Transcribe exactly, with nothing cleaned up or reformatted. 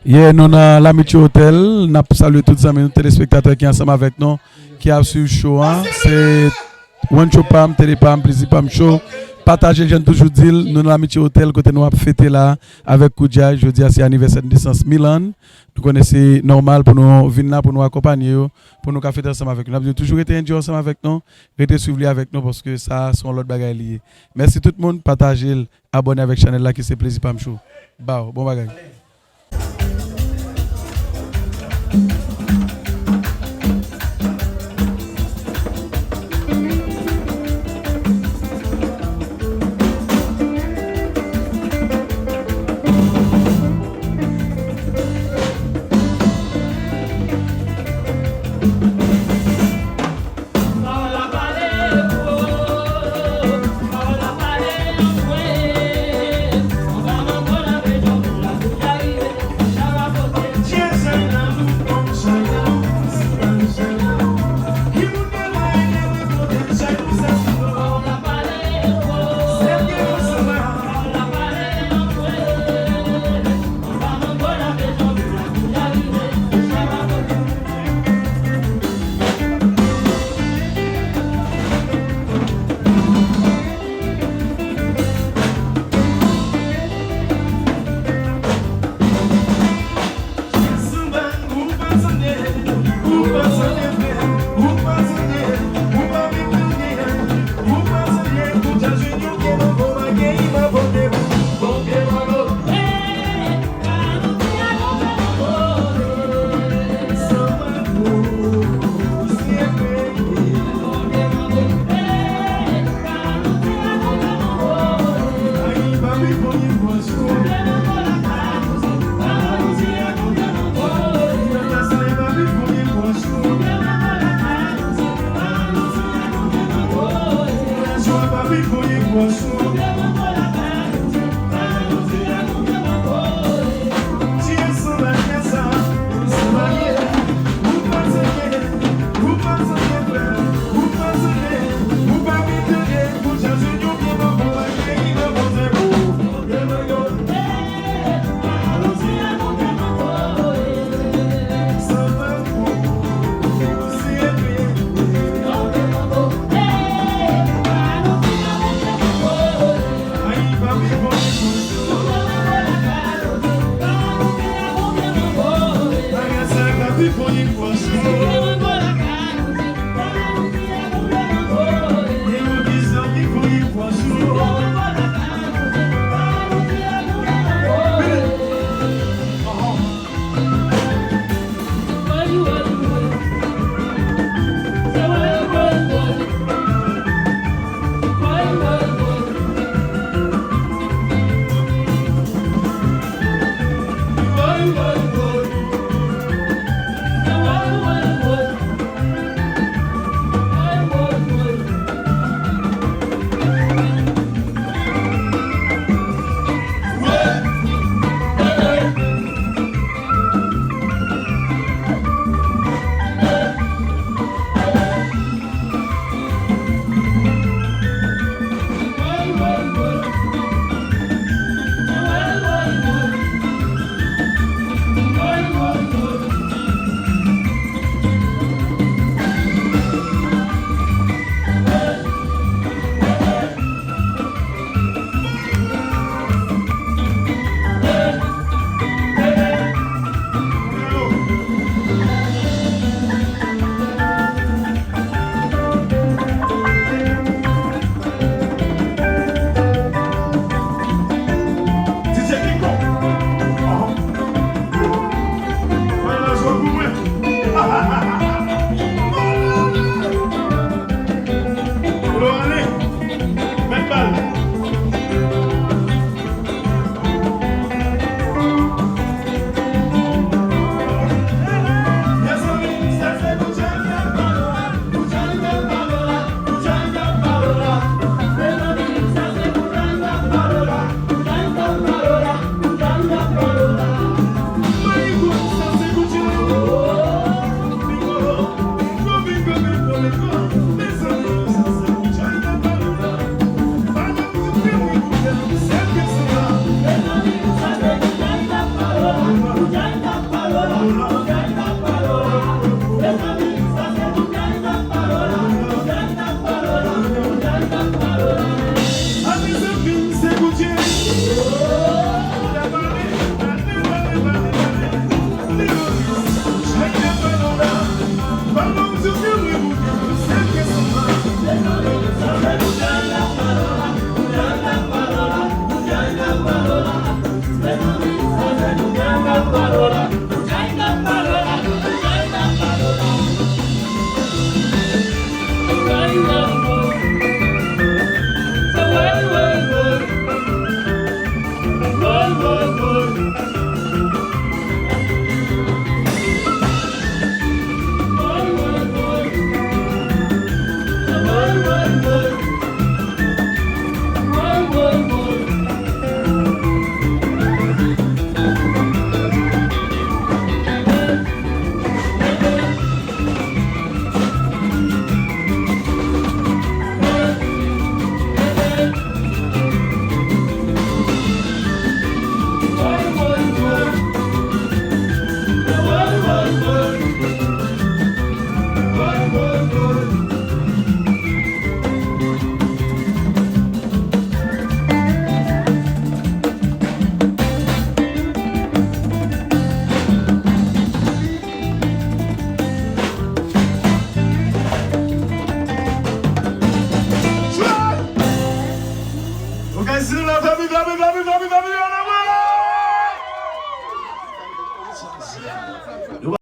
Yeah, nou nan L'Amitié Hotel. N ap salye tout zanmi nou, telespektatè ki ansanm avèk nou, ki ap swiv show an. Se One Show Pam, Tele Pam, Plezi Pam Show. Pataje l, jan n toujou di l, nou nan L'Amitié Hotel, kote nou ap fete la avèk Koudjay. Jodi a, se anivèsè nesans Milan. Nou konnen se nòmal pou nou vin la, pou nou akonpanye yo, pou nou ka fete ansanm avèk yo. N ap di nou toujou rete enjoy ansanm avèk nou, rete swiv li avèk nou, paske sa, se yon lòt bagay li ye. Mèsi tout moun, pataje l, abòne avèk chanèl la ki se Plezi Pam Show. Baw, bon bagay.